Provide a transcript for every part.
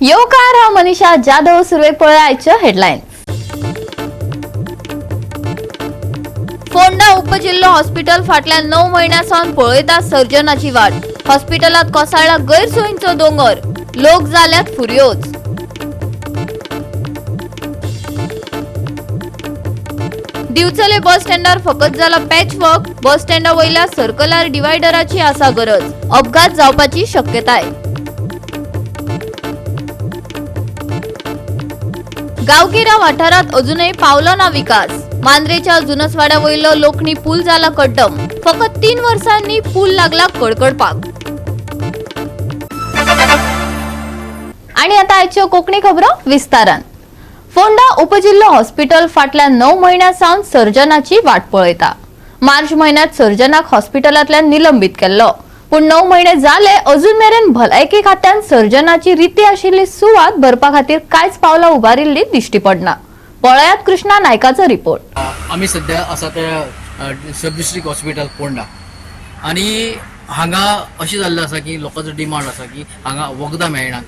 येवकार, हांव मनीषा जाधव. सुरवेक पळया आयच्यो हेडलायन्स. फोंडा उपजिल्हो हॉस्पिटल फाटल्या 9 म्हयन्यां सावन पळयता सर्जनाची वाट. हॉस्पिटलात कोसळ्ळा गैरसोयींचो दोंगर, लोक जाल्यात फुर्योज. दिवचले बस स्टँडार फकत जाला पॅचवर्क. बस स्टँडा वयल्या सर्कलार डिवायडराची आसा गरज, अपघात जावपाची शक्यताय. गावगिरा वाठारात अजूनही पावलो ना विकास. मांद्रेच्या जुनसवाड्या वयलो लोखणी पूल जाला कड्डम. फकत 3 वर्सांनी पूल लागला कडकडपाक. आणि आता आयच्यो कोकणी खबरो विस्तारान. फोंडा उपजिल्हो हॉस्पिटल फाटल्या 9 म्हयन्यां सावन सर्जनाची वाट पळयता. मार्च म्हयन्यात सर्जनाक हॉस्पिटलांतल्यान निलंबीत केल्लो, पूण 9 म्हयने जाले, अजून मेरेन भलायकी खात्यान सर्जनाची रिती आशिल्ली सुवात भरपा खातीर कांयच पावलां उबारिल्ली दिश्टी पडना. पळयात कृष्णा नायकाचो रिपोर्ट. आमी सध्या आसा ते सब डिस्ट्रिक्ट हॉस्पिटल फोंडा आनी हांगा अशें जाल्लें आसा की लोकांचो डिमांड आसा की हांगा वखदां मेळनात,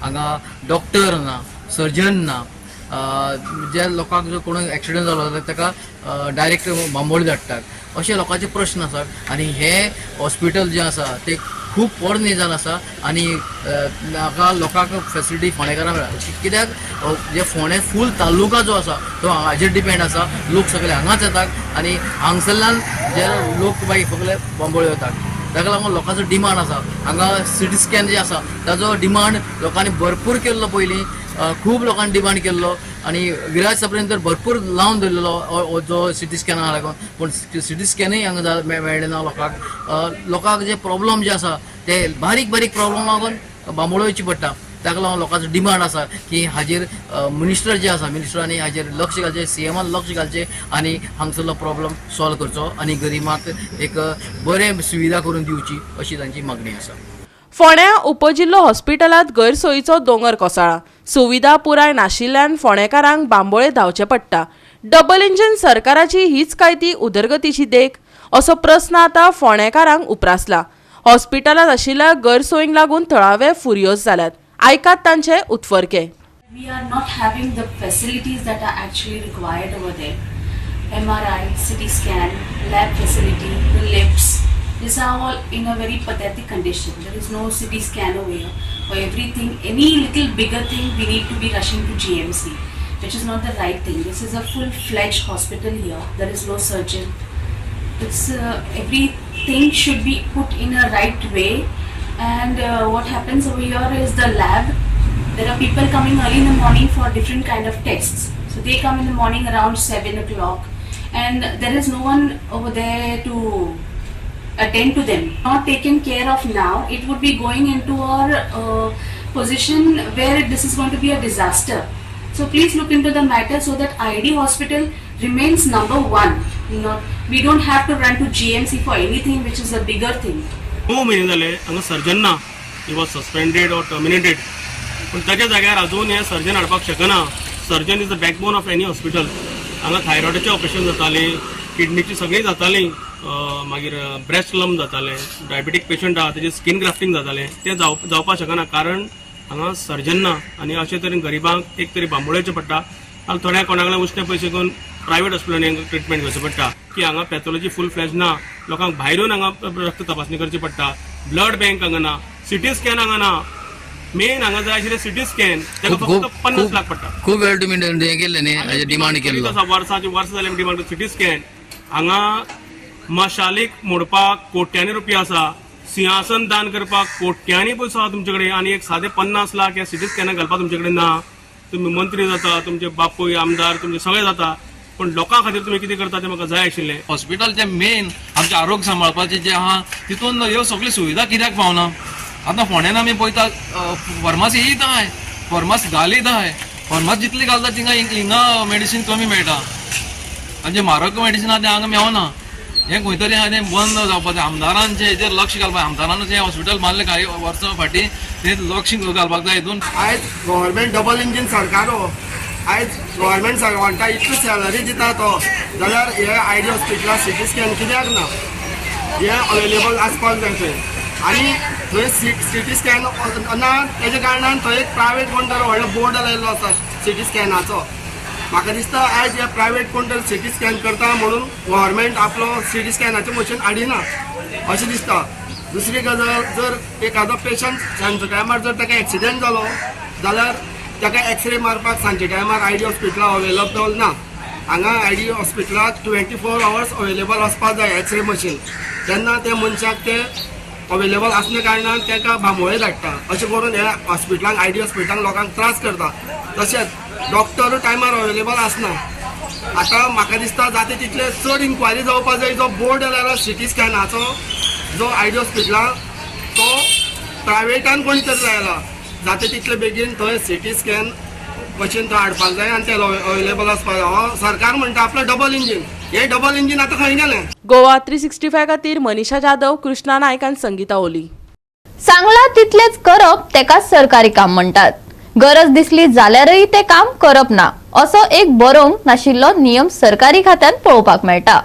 हांगा डॉक्टर ना, सर्जन ना. ज्या लोकांक जर कोण एक्सिडंट जालो जाल्यार ताका डायरेक्ट बांबोळी धाडटात, अशे लोकांचे प्रश्न आसात. आनी हे हॉस्पिटल जें आसा तें खूब पोरणें जावन आसा आनी हांगा लोकांक फेसिलिटी फोंडेकारांक मेळटा, कित्याक जे फोंडें फूल तालुका जो आसा तो हाजेर डिपेंड आसा. लोक सगळे हांगाच येतात आनी हांगसरल्यान जे लोक मागीर सगळे बांबोळे वतात. ताका लागून लोकांचो डिमांड आसा. हांगा सिटी स्कॅन जे आसा ताजो डिमांड लोकांनी भरपूर केल्लो पयलीं. खूब लोकांनी डिमांड केल्लो आनी विराज सप्रेन तर भरपूर लावन दवरलेलो जो सिटी स्कॅनाक लागून, पूण सिटी स्कॅनूय हांगा मेळ्ळें ना लोकांक. लोकांक जे प्रॉब्लम जे आसा ते बारीक बारीक प्रॉब्लम लागून बांबोळे वयचे पडटा. ताका लागून लोकांचो डिमांड आसा की हाजेर मिनिस्टर जे आसा, मिनिस्टरांनी हाजेर लक्ष घालचें, सीएमान लक्ष घालचें आनी हांगसरलो प्रॉब्लम सॉल्व करचो आनी गरिबांक एक बरें सुविधा करून दिवची, अशी तांची मागणी आसा. फोंड्या उपजिल्हो हॉस्पिटलांत गैरसोयीचो दोंगर कोसळ्ळा. सुविधा पुराय नाशिल्ल्यान फोंडेकारांक बांबोळे धांवचें पडटा. डबल इंजिन सरकाराची हीच काय ती उदरगतीची देख, असो प्रस्न आतां फोंडेकारांक उप्रासला. हॉस्पिटलांत आशिल्ल्या गैरसोयींक लागून थळावे फुर्योज जाल्यात. आयकात तांचे उत्फर्के. We are not having the facilities that are actually required over there. MRI, CT scan, lab facility, the lifts, these are all in a very pathetic condition. There is no CT scan over here. For everything, any little bigger thing, we need to be rushing to GMC, which is not the right thing. This is a full-fledged hospital here. There is no surgeon. It's everything should be put in a right way. And what happens over here is the lab. There are people coming early in the morning for different kind of tests. So they come in the morning around 7 o'clock, and there is no one over there to attend to them. Not taken care of now, it would be going into our position where this is going to be a disaster. So please look into the matter so that ID hospital remains number one. Not, we don't have to run to GMC for anything which is a bigger thing. 9 म्हयने जाले हांगा सर्जन ना. He was suspended or terminated, पूण ताच्या जाग्यार अजून हे सर्जन हाडपाक शकना. Surgeon is the backbone of any hospital. हांगा थायरॉयडाचें ऑपरेशन जातालीं, किडनीची सगळीं जातालीं, मागीर ब्रेस्ट लंप जातालें, डायबेटीक पेशंट आहा तेजें स्कीन ग्राफ्टींग जातालें. तें जावपाक शकना कारण हांगा सर्जन ना. आनी अशे तरेन गरिबांक एक तरी बांबोळेचें पडटा आनी थोड्या कोणा कडेन उश्णे पयशे घेवन प्रायवेट हॉस्पिटलांनी ट्रिटमेंट घेवचें पडटा की हांगा पॅथॉलॉजी फूल फ्लॅज ना. लोकांक भायरून हांगा रक्त तपासणी करची पडटा. ब्लड बँक हांगा ना, सिटी स्कॅन हांगा ना. मेन हांगा जाय आशिल्लें सिटी स्कॅन, ताका फक्त 50 लाख पडटा. खूब वेळ तुमी हें केल्लें न्ही, हाजेर डिमांड केल्लो. वर्साची वर्सां जाली डिमांड. सिटी स्कॅन हांगा मशालीक मोडपाक कोट्यांनी रुपया आसा, सिंहासन दान करपाक कोट्यांनी पयसो आसा तुमचे कडेन आनी एक सादे 50 लाख ह्या सिटी स्कॅनाक घालपाक तुमचे कडेन ना. तुमी मंत्री जाता, तुमचे बापूय आमदार, तुमचे सगळे जाता, पूण लोकां खातीर तुमी कितें करता तें म्हाका जाय आशिल्लें. हॉस्पिटल जे मेन आमचें आरोग्य सांबाळपाचें जें आहा, तितून ह्यो सगळ्यो सुविधा कित्याक पावना? आतां फोंड्यान आमी पळयता, फार्मासी आहाय, फार्मास घालीत आहाय. फार्मास जितली घालता थिंगा हिंगा मेडिसीन कमी मेळटा आनी जे म्हारग मेडिसीन आहा तें हांगा मेवना. हें खंय तरी आहा तें बंद जावपाक जाय. आमदारांचें हेजेर लक्ष घालपाक. आमदारान जें हॉस्पिटल बांदलें कांय वर्सां फाटीं, तें लक्ष घालपाक जाय हितून. आयज गव्हर्मेंट डबल इंजीन सरकार हो. आयज गव्हर्मेंट सर्वंटा इतली सॅलरी दिता तो, जाल्यार हे आयडी हॉस्पिटलात सिटी स्कॅन कित्याक ना? हे अवेलेबल आसपाक जाय थंय. आनी थंय सिटी स्कॅन ना तेज्या कारणान थंय एक प्रायवेट कोण तर व्हडलो बोर्ड लायल्लो आसा सिटी स्कॅनाचो. म्हाका दिसता आयज हे प्रायवेट कोण तर सिटी स्कॅन करता म्हणून गव्हर्मेंट आपलो सिटी स्कॅनाचें मशीन हाडिना अशें दिसता. दुसरी गजाल, जर एखादो पेशंट सांजच्या टायमार जर ताका एक्सिडेंट जालो जाल्यार ताका एक्सरे मारपाक सांजच्या टायमार आयडी हॉस्पिटलां अवेलेबल ना. हांगा आयडी हॉस्पिटलाक 24 आवर्स अवेलेबल आसपाक जाय एक्सरे मशीन. तेन्ना त्या मनशाक ते अवेलेबल आसल्या कारणान ताका बांबोळे धाडटा. अशें करून ह्या हॉस्पिटलांक आयडी हॉस्पिटलांक लोकांक त्रास करता. तशेंच डॉक्टर टायमार अवेलेबल आसना. आतां म्हाका दिसता जाता तितले चड इन्क्वायरी जावपाक जाय. जो बोर्ड लायला सिटी स्कॅनाचो जो आयडी हॉस्पिटलान तो प्रायवेटान कोणी तरी लायला, जाता तितले बेगीन थंय सिटी स्कॅन मशीन थंय हाडपाक जाय आनी ते अवेलेबल आसपाक जाय. हो सरकार म्हणटा आपलो डबल इंजीन, हे डबल इंजीन आतां खंय गेलें? गोवा 365 खातीर मनीषा जाधव, कृष्णा नायक आनी संगीता ओली. सांगला तितलेच करप तेका सरकारी काम म्हणटात. गरज दिसली जाल्यारय ते काम करप ना असो एक बरोवंक नाशिल्लो नियम सरकारी खात्यात पळोवपाक मेळटा.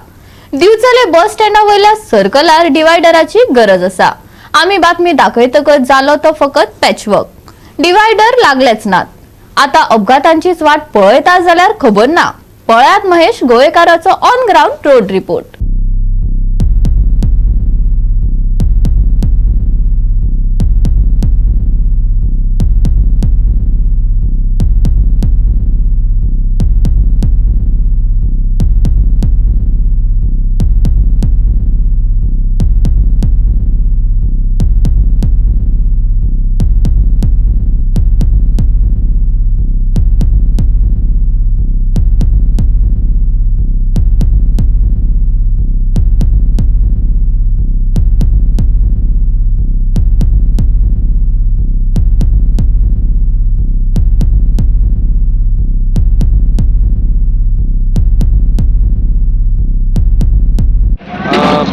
दिवचले बस स्टँडा वयल्या सर्कलार डिवायडराची गरज आसा. आमी बातमी दाखयतकच जालो तो फकत पॅचवर्क, डिवायडर लागलेच नात. आता अपघातांचीच वाट पळयता जाल्यार खबर ना. पळयात महेश गोवेकाराचो on ground road report.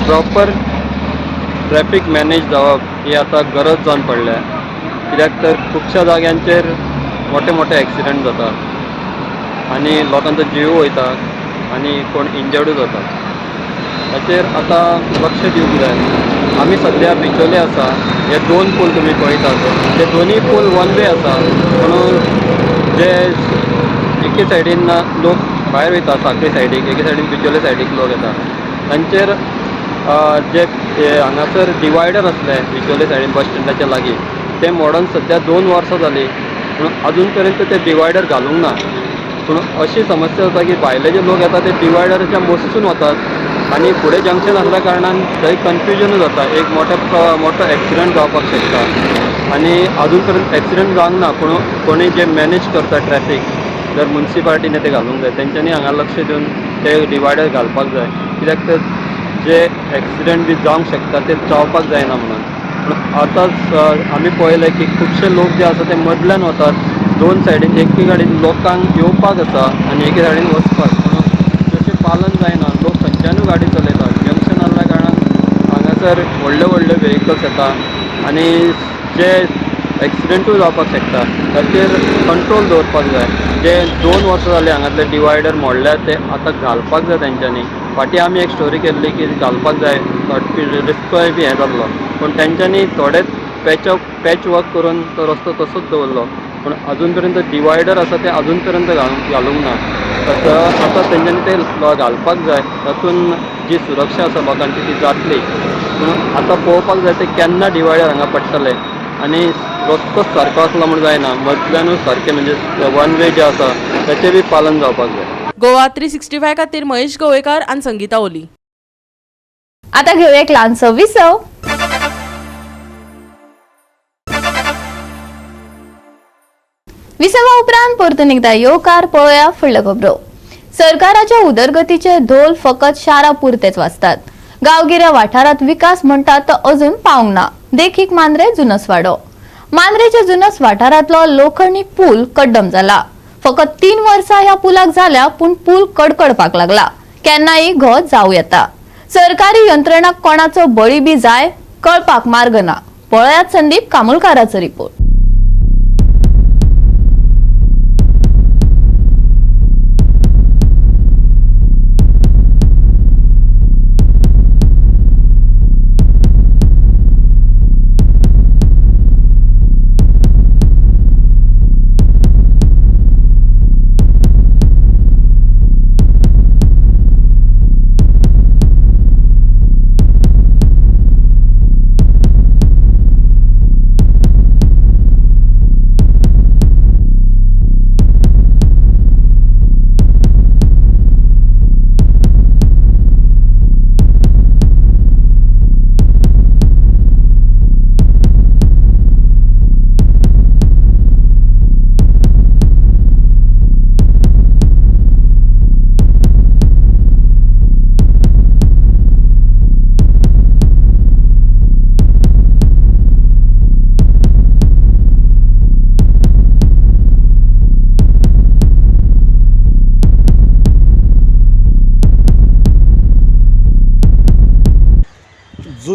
Proper traffic manage जावप ही आतां गरज जावन पडल्या, कित्याक तर खुबश्या जाग्यांचेर मोठे मोठे एक्सिडंट जाता आनी लोकांचो जीव वयता आनी कोण इंजर्डूय जाता. ताचेर आतां लक्ष दिवंक जाय. आमी सद्या बिचोले आसा, हे दोन पूल तुमी पळयतात ते दोनूय पूल वन वे आसा, म्हणून जे एके सायडीन लोक भायर वयता साखळी सायडीक, एके सायडीन बिचोले सायडीक लोक येता, तांचेर जे हांगासर डिवायडर आसले बिचोले सायडीन बस स्टँडाच्या लागीं ते मोडून सद्या 2 वर्सां जालीं, पूण अजून पर्यंत ते डिवायडर घालूंक ना. पूण अशी समस्या जाता की भायले जे लोक येता ते डिवायडराच्या मस्तून वतात आनी फुडें जंक्शन आसल्या कारणान थंय कन्फ्युजनूय जाता, एक मोठो एक्सिडंट जावपाक शकता. आनी अजून पर्यंत एक्सिडंट जावंक ना, पूण कोणी जे मॅनेज करता ट्रॅफीक जर मुन्सिपालिटीने ते घालूंक जाय, तेंच्यांनी हांगा लक्ष दिवन ते डिवायडर घालपाक जाय, कित्याक तर जे एक्सिडंट बी जावंक शकता ते जावपाक जायना म्हणून. पूण आतां आमी पळयलें की खुबशे लोक जे आसा ते मदल्यान वतात, दोन सायडीन, एके गाडीन लोकांक येवपाक आसा आनी एके सायडीन वचपाक, म्हणून तशें पालन जायना. लोक खंयच्यानूय गाडी चलयतात. जंक्शन आसल्या कारणान हांगासर व्हडले व्हडले वेहिकल्स येता आनी जे एक्सिडंटूय जावपाक शकता, ताचेर कंट्रोल दवरपाक जाय. जे 2 वर्सां जालीं हांगातले डिवायडर मोडल्या ते आतां घालपाक जाय तेंच्यांनी. फाटीं आमी एक स्टोरी केल्ली की घालपाक जाय, रस्तोय बी हें जाल्लो, पूण तेंच्यांनी थोडे पॅच वर्क करून तो रस्तो तसोच दवरलो, पूण अजून पर्यंत डिवायडर आसा ते अजून पर्यंत घालूंक ना. आतां तेंच्यांनी ते घालपाक जाय, तातूंत जी सुरक्षा आसा लोकांची ती जातली. पूण आतां पळोवपाक जाय ते केन्ना डिवायडर हांगा पडटले. आनी रस्तो सारको आसलो म्हूण जायना, मदल्यानूय सारकें म्हणजे वन वे जे आसा ताचें बी पालन जावपाक जाय. गोवा 365 खातीर महेश गोवेकार आनी संगीता ओली. आता घेऊया एक ल्हानसो विसव. विसवा उपरांत परतून एकदा येवकार. पळोवया फुडल्यो खबरो. सरकाराच्या उदरगतीचे धोल फकत शारां पुरतेच वाजतात. गांवगिऱ्या वाठारांत विकास म्हणटात तो अजून पावंक ना. देखीक मांद्रे जुनसवाडो. मांद्रेच्या जुनस वाठारांतलो लोखणी पूल कड्डम जाला. फकत 3 वर्सां ह्या पुलाक जाल्या, पूण पूल कडकडपाक लागला. केन्नाय घो जावं येता. सरकारी यंत्रणा कोणाचो बळी बी जाय कळपाक मार्ग ना. पळयात संदीप कामुलकाराचो रिपोर्ट.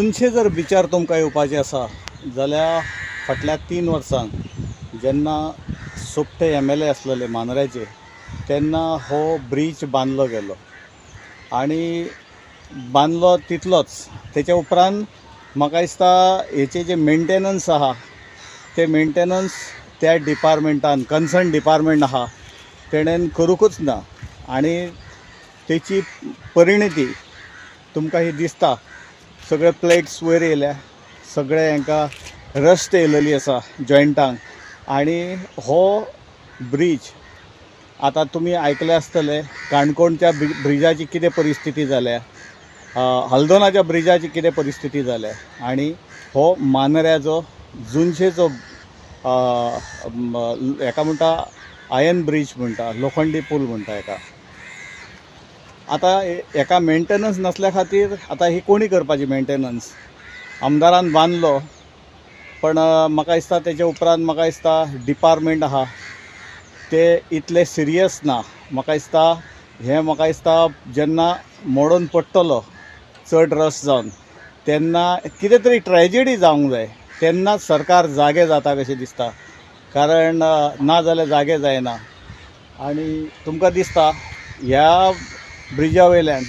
जुनशे जर विचार तुमकां येवपाचे आसा जाल्यार फाटल्या 3 वर्सांक जेन्ना सोपटे MLA आसलेले मांद्र्याचे तेन्ना हो ब्रीज बांदलो गेलो आनी बांदलो तितलोच. तेच्या उपरांत म्हाका दिसता हेचे जे मेंटेनन्स आहा ते मेंटेनन्स त्या डिपार्टमेंटान कन्सर्न डिपार्टमेंट आहा तेणेन करूंकूच ना आनी तेची परिणती तुमकां ही दिसता. सगळे प्लेट्स वयर येयल्या, सगळे हांकां रस्ट येयलेली आसा जॉयंटांक आनी हो ब्रीज आतां तुमी आयकले आसतले काणकोणच्या ब्रिजाची कितें परिस्थिती जाल्या, हल्दोनाच्या ब्रिजाची कितें परिस्थिती जाल्या आनी हो मांद्र्याचो जुनशेचो हेका म्हणटा आयन ब्रीज म्हणटा, लोखंडी पूल म्हणटा हेका. आतां हेका मेंटेनन्स नासल्या खातीर आतां ही कोणी करपाची मेंटेनन्स? आमदारान बांदलो पण म्हाका दिसता तेच्या उपरांत म्हाका दिसता डिपार्टमेंट आहा ते इतले सिरियस ना. म्हाका दिसता हें म्हाका दिसता जेन्ना मोडून पडटलो चड रस जावन तेन्ना कितें तरी ट्रेजिडी जावंक जाय तेन्ना सरकार जागे जाता कशें दिसता, कारण ना जाल्यार जागे जायना. आनी तुमकां दिसता ह्या ब्रिजा वयल्यान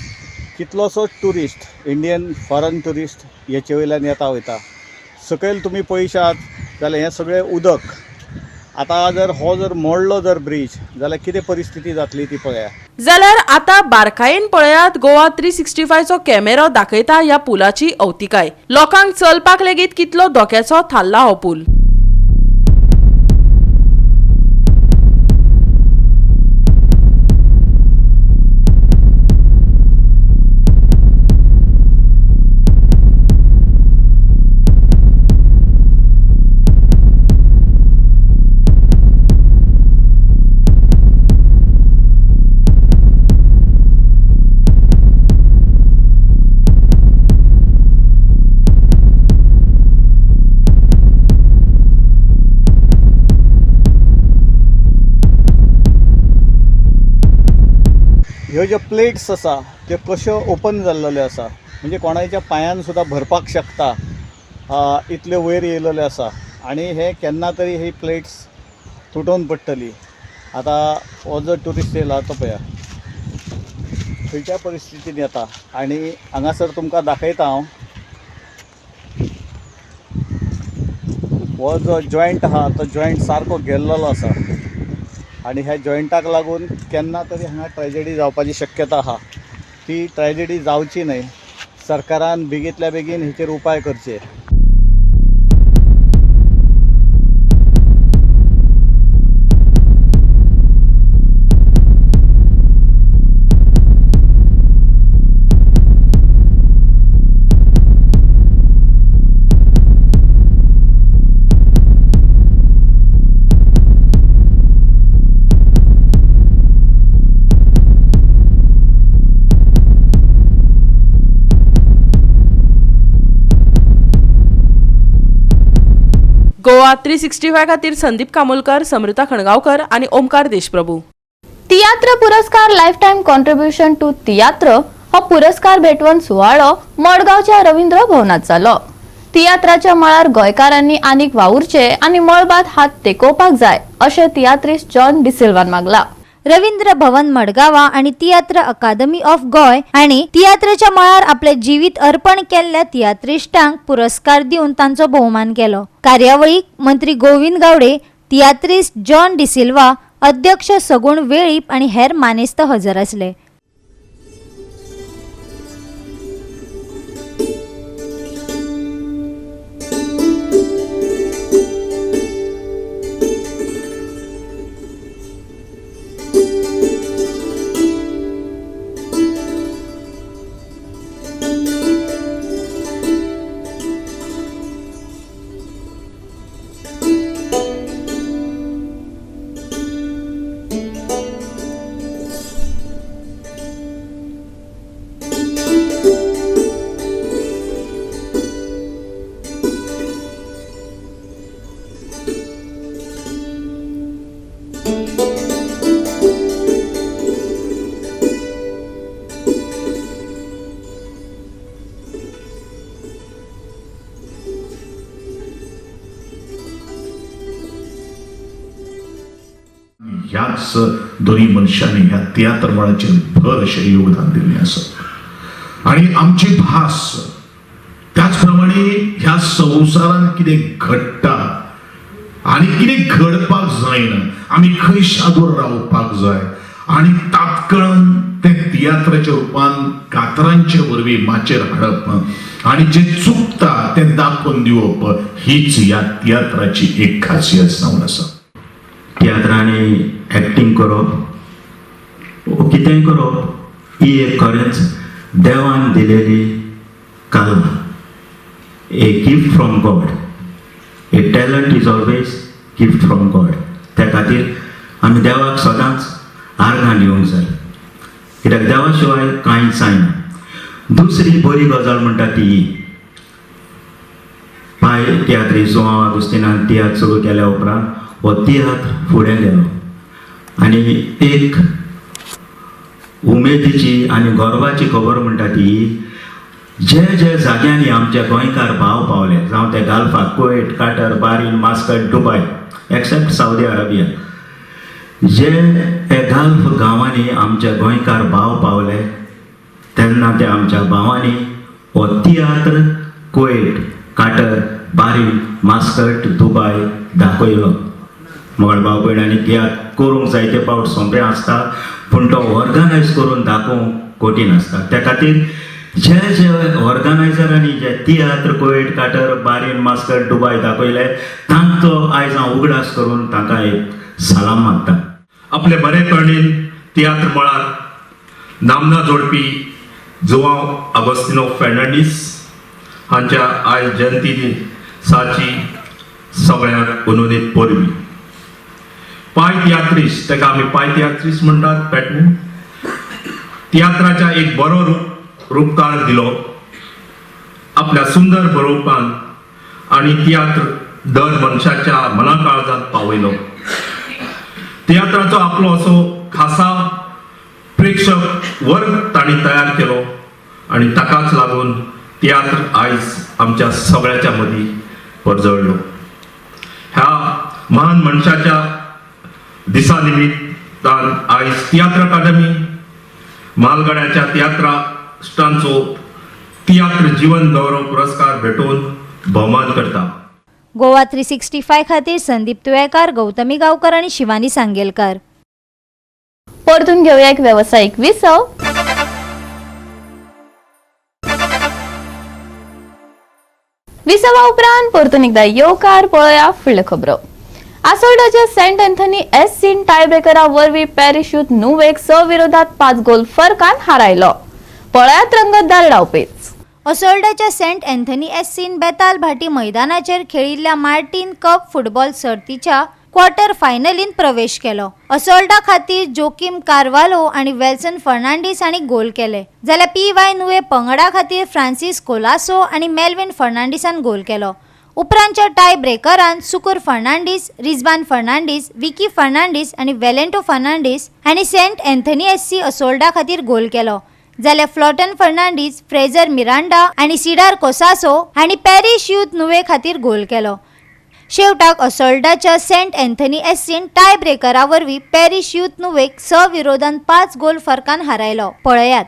कितलोसो ट्युरिस्ट, इंडियन फॉरन ट्युरिस्ट हेचे वयल्यान येता वयता. सकयल तुमी पळयशात जाल्यार हें सगळें उदक. आतां जर हो जर मोडलो जर ब्रीज जाल्यार कितें परिस्थिती जातली ती पळया. जाल्यार आतां बारकायेन पळयात गोवा 365चो कॅमेरो दाखयता ह्या पुलाची अवतिकाय. लोकांक चलपाक लेगीत कितलो धोक्याचो थारला हो पूल. ह्यो ज्यो प्लेट्स आसा त्यो कश्यो ओपन जाल्लेल्यो आसा म्हणजे कोणाच्या पांयान सुद्दां भरपाक शकता इतल्यो वयर येयलेल्यो आसा आनी हे केन्ना तरी ही प्लेट्स तुटोवन पडटली. आतां हो जो ट्युरिस्ट येयला तो पळया खंयच्या परिस्थितीन येता आनी हांगासर तुमकां दाखयता हांव हो जो जॉयंट आहा तो जॉयंट सारको गेल्लेलो आसा आनी ह्या जॉयंटाक लागून केन्ना तरी हांगा ट्रेजेडी जावपाची शक्यता आहा. ती ट्रेजेडी जावची न्हय, सरकारान बेगींतल्या बेगीन हेचेर उपाय करचे. गोवा 365 खातीर संदीप कामोलकर, समृता खणगावकर आणि ओमकार देशप्रभू. तियात्र पुरस्कार लायफ टायम कॉन्ट्रिब्युशन टू तियात्र हो पुरस्कार भेटवण सुवाळो मडगांवच्या रवींद्र भवनात जालो. तियात्राच्या मळार गोंयकारांनी आनीक वावुरचे आनी मळबात हात तेकोवपाक जाय अशें तियात्रिस्ट जॉन डिसिल्वान मागला. रवींद्र भवन मडगांवा आनी तियात्र अकादमी ऑफ गोंय आनी तियात्राच्या मळार आपले जिवीत अर्पण केल्ल्या तियात्रिस्टांक पुरस्कार दिवन तांचो भोवमान केलो. कार्यावळीक मंत्री गोविंद गावडे, तियात्रिस्ट जॉन डिसिल्वा, अध्यक्ष सगुण वेळीप आनी हेर मानेस्त हजर आसले. ह्याच दोनूय मनशांनी ह्या तियात्र मळाचेर भर अशें योगदान दिल्लें आसा. आनी आमची भास त्याच प्रमाणे ह्या संवसारांत कितें घडटा आनी कितें घडपाक जायना, आमी खंय शादूर रावपाक जाय आनी तात्काळ तें तियात्राच्या रुपान कातरांचे वरवीं माचयेर हाडप आनी जें चुकता तें दाखोवन दिवप हीच ह्या तियात्राची एक खासियत जावन आसा. तियात्रांनी एक्टींग करप, कितेंय करप ही एक खरेंच देवान दिलेली कला, a gift from God. A talent is always gift from God. त्या खातीर आमी देवाक सदांच आर्गां दिवंक जाय, कित्याक देवा शिवाय कांयच जायना. दुसरी बरी गजाल म्हणटा ती ही पाय तियात्री जुआंव आगुस्तिनान तियात्र सुरू केल्या उपरांत हो तियात्र फुडें गेलो आनी एक उमेदीची आनी गर्वाची खबर म्हणटा ती जे जे जाग्यांनी आमचे गोंयकार भाव पावले, जावं ते गल्फाक, Kuwait, Qatar, Bahrain, Muscat, Dubai, except Saudi Arabia, जे हे गल्फ गांवांनी आमचे गोंयकार भाव पावले तेन्ना ते आमच्या भावांनी हो तियात्र Kuwait, Qatar, Bahrain, Muscat, Dubai दाखयलो. मगळ भाव भयणांनी तियात्र करूंक जायते पावट सोंपें आसता, पूण तो ऑर्गनायज करून दाखोवंक कठीण आसता. त्या खातीर जे जे ऑर्गनायझरांनी जे तियात्र Kuwait, Qatar, Bahrain, Muscat, Dubai दाखयले तांचो आयज हांव उगडास करून तांकां एक सलाम मागता. आपले बरे करणीन तियात्र मळार नामना जोडपी जुआंव आगोस्तिनो फेर्नांडीस हांच्या आयज जयंती दिसाची सगळ्यांक अनोनीत परबी. पाय तियात्रीस, ताका आमी पाय तियात्रीस म्हणटात. पेटून तियात्राच्या एक बरो रुपकार दिलो आपल्या सुंदर बरोवपान आनी तियात्र दर मनशाच्या मना काळजांत पावयलो. तियात्राचो आपलो असो खासा प्रेक्षक वर्ग तांणी तयार केलो आनी ताकाच लागून तियात्र आयज आमच्या सगळ्याच्या मदीं परजळ्ळो. ह्या महान मनशाच्या दिसा निमित्तान आयज तियात्र अकादमी म्हालगड्याच्या तियात्रास्टांचो तियात्र जीवन गौरव पुरस्कार भेटोवन भोवमान करता. गोवा 365 खातीर संदीप तुयेकार, गौतमी गावकर आणि शिवानी सांगेलकर. परतून घेऊया एक व्यावसायिक विसव. विसवा उपरांत परतून एकदा येवकार पळोवया फुडल्यो खबरो. आसोल्डाच्या सेंट अँथनी एस सीन टायब्रेकरा वरवीं पॅरिश यूथ नुवेक 6 विरोधात 5 गोल फरकान हारायलो. पळयात रंगतदार डावपेच. असोल्डाच्या सेंट अँथनी एस सीन बेताल भाटी मैदानाचेर खेळिल्ल्या मार्टीन कप फुटबॉल सर्तीच्या क्वॉर्टर फायनलीन प्रवेश केलो. असोल्डा खातीर जोकीम कार्वालो आनी वेल्सन फर्नांडीस हांणी गोल केले, जाल्यार पी वाय नुवे पंगडा खातीर फ्रांसीस कोलासो आनी मेल्विन फर्नांडीसान गोल केलो. उपरांतच्या टाय ब्रेकरान सुकूर फर्नांडीस, रिजवान फर्नांडीस, विकी फर्नांडीस आनी वेलेंटो फर्नांडीस हांणी saint Anthony S C Assolda खातीर गोल केलो, जाल्यार फ्लॉटन फर्नांडीस, फ्रेझर मिरांडा आनी सिडार कोसासो हांणी पॅरिश यूथ नुवे खातीर गोल केलो. शेवटाक असोल्डाच्या सेंट अँथनी एस सीन टाय ब्रेकरा वरवीं पॅरिश यूथ नुवेक 6 विरोधान 5 गोल फरकान हारायलो. पळयात.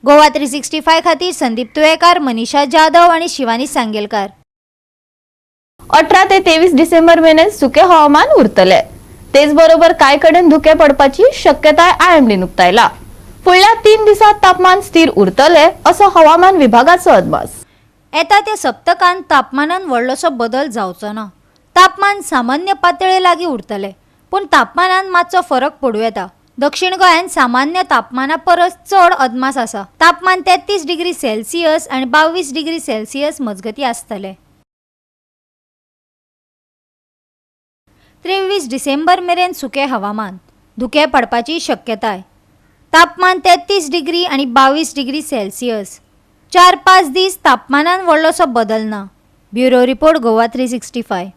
गोवा 365 खातीर संदीप तुयेकार, मनीषा जाधव आनी शिवानी सांगेलकार. 18 ते 23 डिसेंबर मेरेन सुके हवामान उरतले. तेच बरोबर कांय कडेन धुके पडपाची शक्यताय आयएमडीन उक्तायला. फुडल्या 3 दिसात तापमान स्थिर उरतले असो हवामान विभागाचो अदमास. येता त्या सप्तकांत तापमानान व्हडलोसो बदल जावचो ना. तापमान सामान्य पातळे लागीं उरतले, पूण तापमानान मातसो फरक पडूं येता. दक्षिण गोंयांत सामान्य तापमाना परस चड अदमास आसा. तापमान 33 डिग्री सेल्सियस आनी 22 डिग्री सेल्सियस मजगतीं आसतले. 23 डिसेंबर मेरेन सुकें हवामान, धुकें पडपाची शक्यताय. तापमान 33 डिग्री आनी 22 डिग्री सेल्सियस. 4-5 दीस तापमानान व्हडलोसो बदल ना. Bureau report, Goa 365.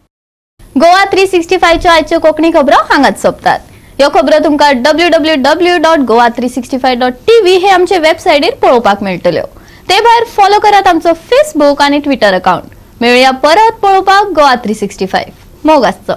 Goa 365च्यो आयच्यो कोंकणी खबरो हांगाच सोंपतात. ह्यो खबरो तुमकां www.goa365.tv हे आमचे वेबसायटीर पळोवपाक मेळटल्यो. ते भायर फॉलो करात आमचो फेसबूक आनी ट्विटर अकाउंट. मेळुया परत पळोवपाक गोवा 365. मोग आसचो.